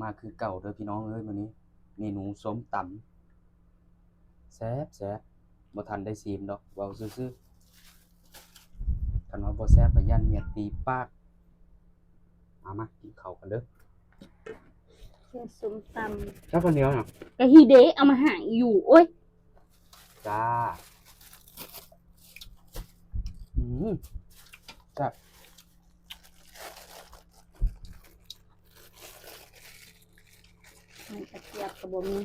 ມາຄືເກົ່າເດີພີ່ນ້ອງເອີຍ ມື້ນີ້ເມນູສົ້ມຕຳ ແຊບໆ ບໍ່ທັນໄດ້ຊີມດອກ ເວົ້າຊື່ໆ ຄັນວ່າບໍ່ແຊບກໍຢ້ານເມຍຕີປາກ. ມາ ມາກິນເຂົ້າກັນເດີ. ແກງສົ້ມຕຳ ແຊບ ເຂົ້າໜຽວນະ ກະຮີເດ ເອົາມາໃຫ້ຢູ່ ໂອ້ຍ ຈ້າ ອືມ ແຊບ ມັນກະທຽບກະບໍ່ມີ.